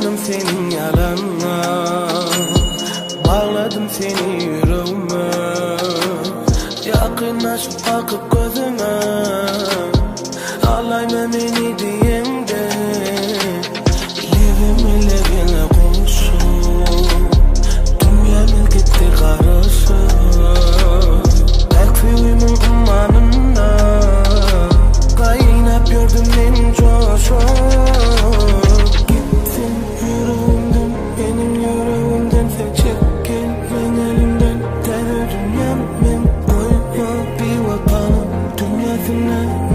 Ynandym seniň ýalanyňa Bagladym seni ýüregime Ýakynlaşyp bakyp gözüme Alaýma meni diýeňde Lebimi lebiňe goşup Dünýämiz gitdi garyşyp Päk söýgimiň ummanynda Gaýnap ýördüm men joşup Gitsin ýüregimden, meniň ýüregimden Sen çekil meň elimden Täze dünýäm men goýma biwepanyň dünýäsine.